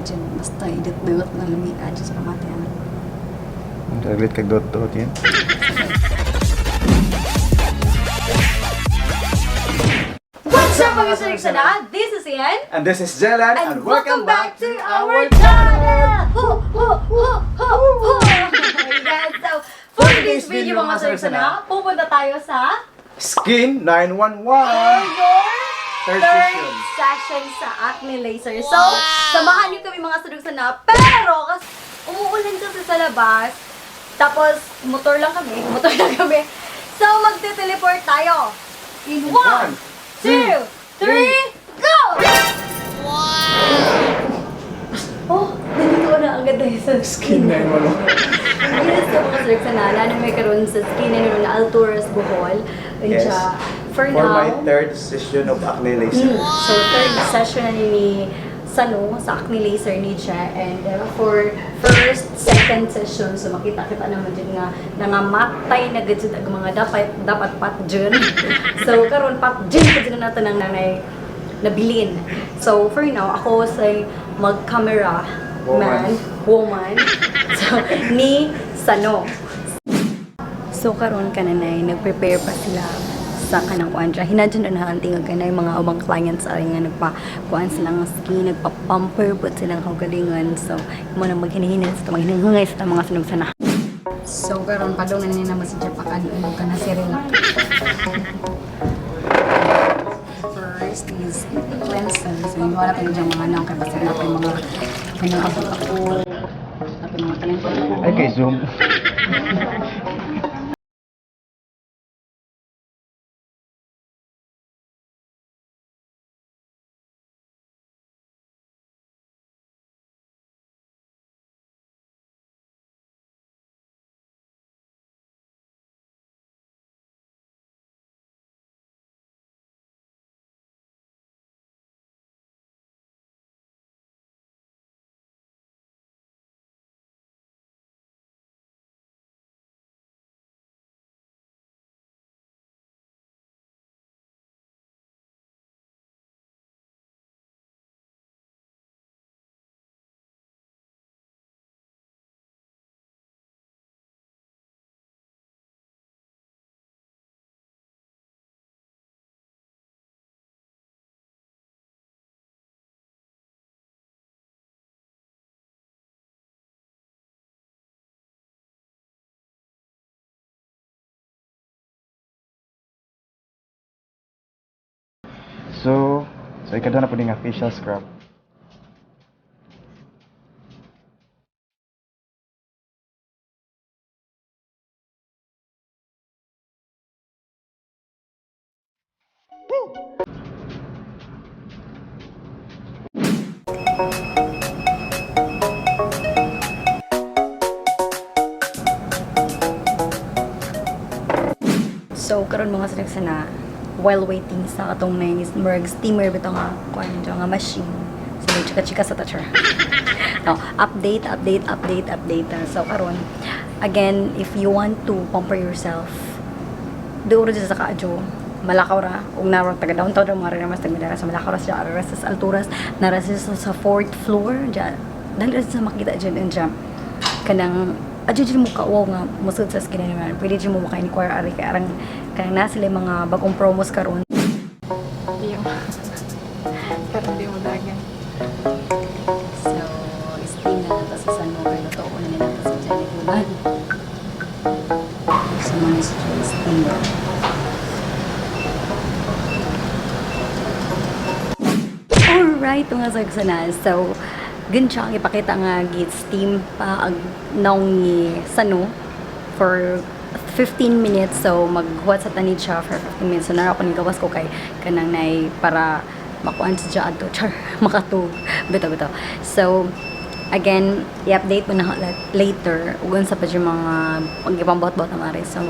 dyan, basta idot-dot na lumia dyan sa pamati. Ano. Taglit kag dot-dot yan. What's up, mga sarigsana? This is Ian. And this is Jelan And welcome back to our channel! Ho, ho, ho, ho, ho! Yes, so, for this video, mga sarigsana, pupunta tayo sa Skin 911! your Third third session. session sa Acne Laser. So, samahan niyo kami, mga sarigsana. Pero, kasi umuulan kasi sa labas, tapos, motor lang kami, motor lang kami. So, magte-teleport tayo. In 1, 2, 3, go! Wow! Oh, nandito ko na agad tayo sa Skin 911. Yes, so mga sarigsana, na may karon sa skin na Alturas, Bohol. And Yes. siya, for For now, my third session of acne laser. So, third session na ni Sano sa acne laser ni siya. And for first, second session, so makita-kita naman dyan nga nangamatay na gud ang mga dapat dapat pat dyan. So, karon pat dyan pa dyan na natin ang nanay nabilin. So, for now, ako sa mag-camera man, woman, so, ni Sano. So karon kananay nagprepare pa sila sa kanang kuan siya. Hinadyan na ang tingog kanay mga ubang clients ari nga nagpa kuan sila nga skin, nagpa-pamper pud silang kaugalingon. So mo nang maghinihinin sa maghinihingay sa mga sunog sana. So karon padung na niya naman si Japakan ug kana si relax. First is cleanser. So wala pa yung mga naong kay basta na pa yung mga kanang abot-abot. Tapos mga talento. Ay, kay Zoom. So, ikaduha na po din nga facial scrub. So karon, mga sinagsana, while waiting sa atong nice murg steamer bitaw nga kuan dyan nga machine. So may chika-chika sa toucher. No, update, update, update, update. So karon, again, if you want to pamper yourself, doon ra sa kaadyo. Malakaw ra ug naro taga downtown ra mga ra mas taga sa Malakaw ra siya ra sa Alturas, nara siya sa fourth floor diyan. Dali ra sa makita diyan diyan kanang adyo dyan mo ka-wow nga musud sa skin naman. Pwede dyan mo maka-inquire ari kay arang kanang na sila mga bagong promos karon. Di mo. Karon di mo dagan. So, steam na nato sa San Juan. Luto ko na nila sa Jenny Ulan. So, mga steam. Alright, mga sagsana. So, gan siya ang ipakita nga git steam pa ag naong ni Sano for 15 minutes. So, maghuwat sa tanid siya for 15 minutes. So, nara ko ni gawas ko kay kanang nay para makuan sa adto char makatug bitaw bitaw. So, again, i-update mo na later ug unsa pa dyan mga pagipambuhat-buhat na mare. So,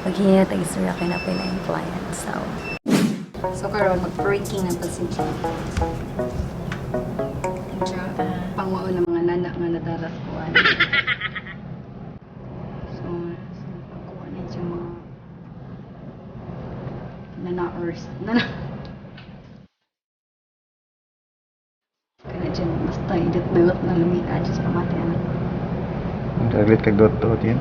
maghinga tayo istorya kay na pila yung client. So, So karon mag-breaking na ta si Jack. Jack, pangwao ng mga nana nga nadaras kuan. So, so pagkuha na siya mga nana ors. Nana. Kana dyan, basta Sa idot-dot na lumika, just pamati anak. Ang taglit kag dot-dot yun.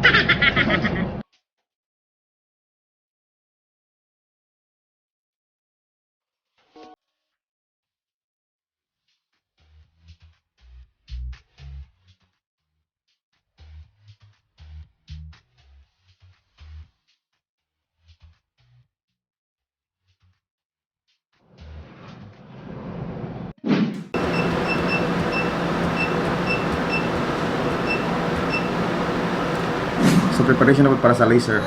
So preparation na po para sa laser.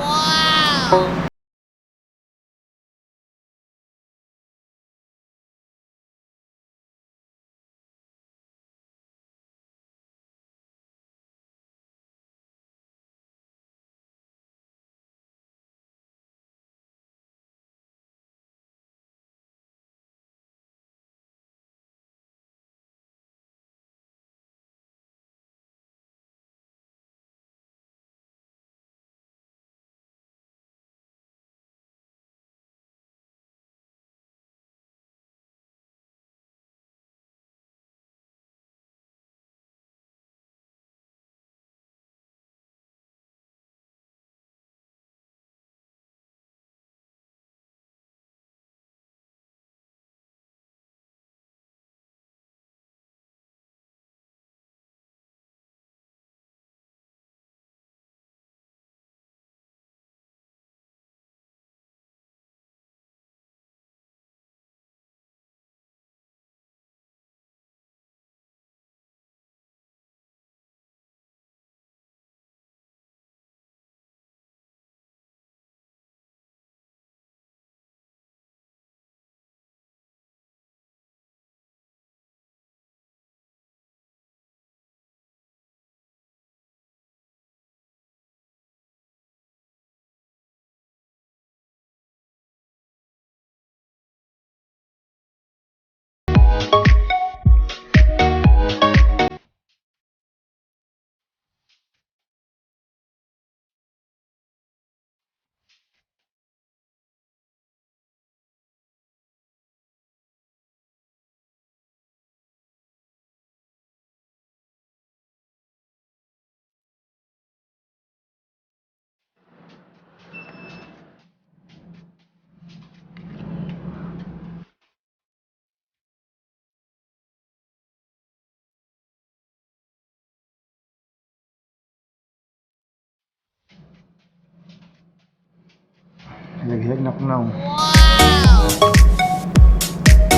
Hayag-hayag na akong naong. Wow!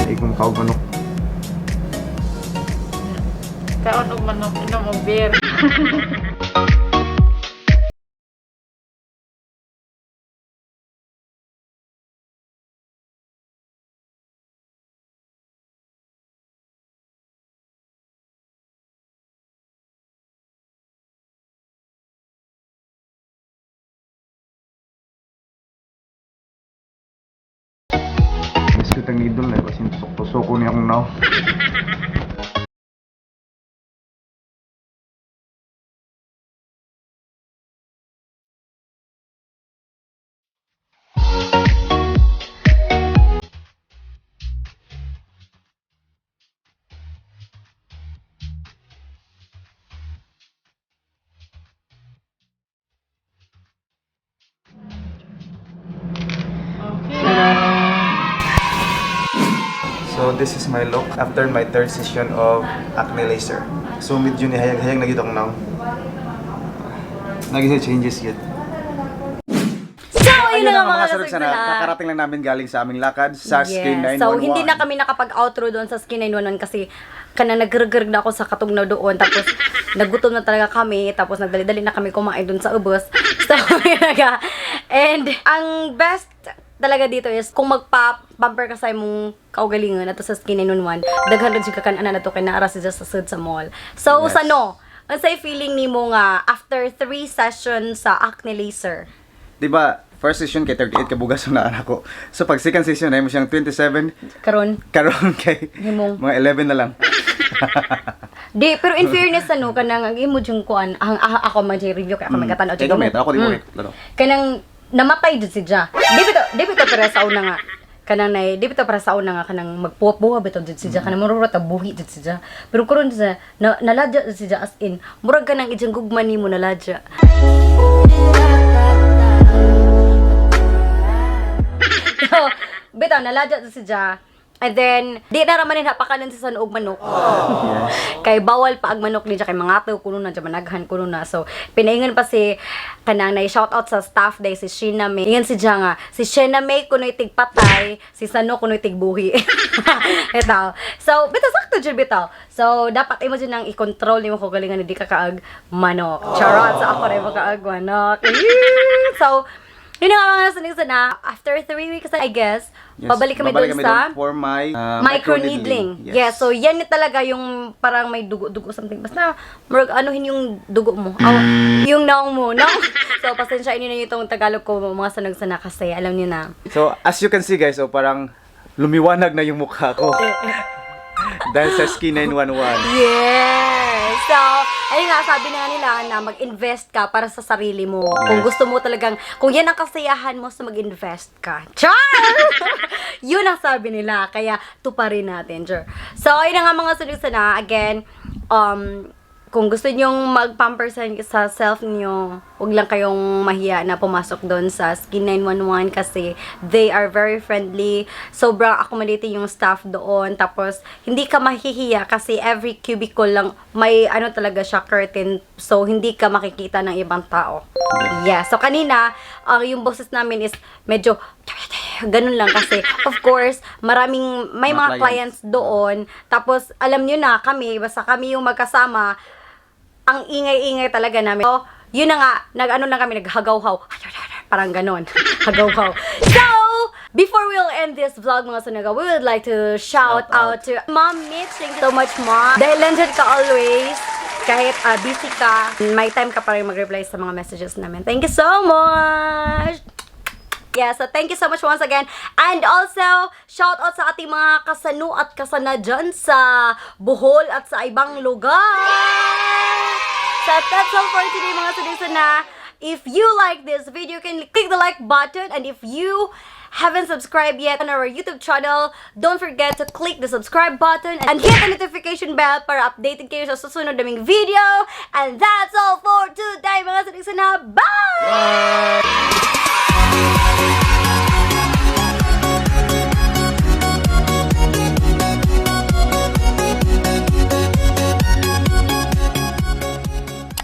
Ay, kung makaw manok. Kaon og manok, inom og beer. Miss ko itang needle na, kasi tusok-tusok ko niya akong naong. So this is my look after my third session of acne laser. So medyo nihayag-hayag na gito akong naong. Naging changes yet. So, ayun na nga mga sarap kasagsana. Kakarating lang namin galing sa aming lakad sa Skin 911. So, hindi na kami nakapag-outro doon sa Skin 911 kasi kana nagrgrg na ako sa katugnaw doon. Tapos, nagutom na talaga kami. Tapos, nagdali-dali na kami kumain doon sa ubos. So, yun na nga. And, ang best talaga dito is kung magpa-pamper ka sa imong kaugalingon ato sa Skin 911, daghan rin siya kakan-anan ato kay naara siya sa sud sa mall. So, Yes. sa no, unsay feeling nimo nga after 3 sessions sa acne laser? Di ba, first session kay 38 kabugas na anak ko. So pag second session ay mo siyang 27, Karon karon kay Himong. mga 11 na lang. Di, pero in fairness ano kanang ang imo jung kuan, ang ah, ako man jung review kay ako may katanaw Ikaw jud. may ako di mo lalo. Kanang namatay jud si Ja. Di bito, di bito pero sa una nga. Kanang nay di bitaw para sa una nga kanang magpuwa-puwa bitaw jud siya, kanang murag ta buhi jud siya. Pero karon siya na, naladya jud siya, as in murag kanang ijang gugma nimo naladya. So, bitaw naladya jud siya. And then, di na raman hapakanan si San og manok. Kay bawal pa ang manok niya kay mga kuno na dyan, managhan kuno na. So, pinaingon pa si kanang na shout out sa staff day si Sheena May. Ingon si Diya nga, si Sheena May kuno'y tigpatay, si Sano kuno'y tigbuhi. Bitaw. So, bitaw sakto jud bitaw. So, dapat imo jud nang i-control nimo kung galingan hindi ka kaag manok. Charot, so ako rin kaag manok. So, yun na nga, mga sanig na after 3 weeks, I guess, Yes, pabalik kami babalik dun sa doon for my microneedling. Yes. So yan na talaga yung parang may dugo-dugo something. Basta murag anuhin yung dugo mo. Aw, yung naong mo, no? So pasensya niyo na itong Tagalog ko, mga sanag-sana, kasi alam niyo na. So, as you can see, guys, so parang lumiwanag na yung mukha ko dahil sa Skin 911. Yes! So, ayun nga, sabi na nga nila na mag-invest ka para sa sarili mo. Kung gusto mo talagang, kung yan ang kasiyahan mo, so mag-invest ka. Char! Yun ang sabi nila. Kaya, tuparin natin, Char. So, ayun na nga, mga sana. Again, kung gusto nyong mag-pamper sa self niyo, huwag lang kayong mahiya na pumasok doon sa Skin 911 kasi they are very friendly. Sobrang accommodating yung staff doon. Tapos, hindi ka mahihiya kasi every cubicle lang may ano talaga siya, curtain. So, hindi ka makikita ng ibang tao. Yeah. So, kanina, ang yung boses namin is medyo ganun lang kasi of course maraming may mga mga clients clients doon. Tapos alam nyo na kami, basta kami yung magkasama, ang ingay-ingay talaga namin. So, yun na nga, nag-ano na kami, naghagaw-haw. Parang ganon. Hagaw-haw. So, before we'll end this vlog, mga sunaga, we would like to shout shout out out to Mom Mitch. Thank you so much, Mom. Dahil nandyan ka always, kahit busy ka, may time ka pa rin mag-reply sa mga messages namin. Thank you so much! Yeah, so thank you so much once again. And also, shout out sa ating mga kasano at kasana dyan sa Bohol at sa ibang lugar. So that's all for today, mga sana. If you like this video, you can click the like button. And if you haven't subscribed yet on our YouTube channel, don't forget to click the subscribe button and hit the notification bell para updated kayo sa susunod naming video. And that's all for today, mga sana. Bye! Bye!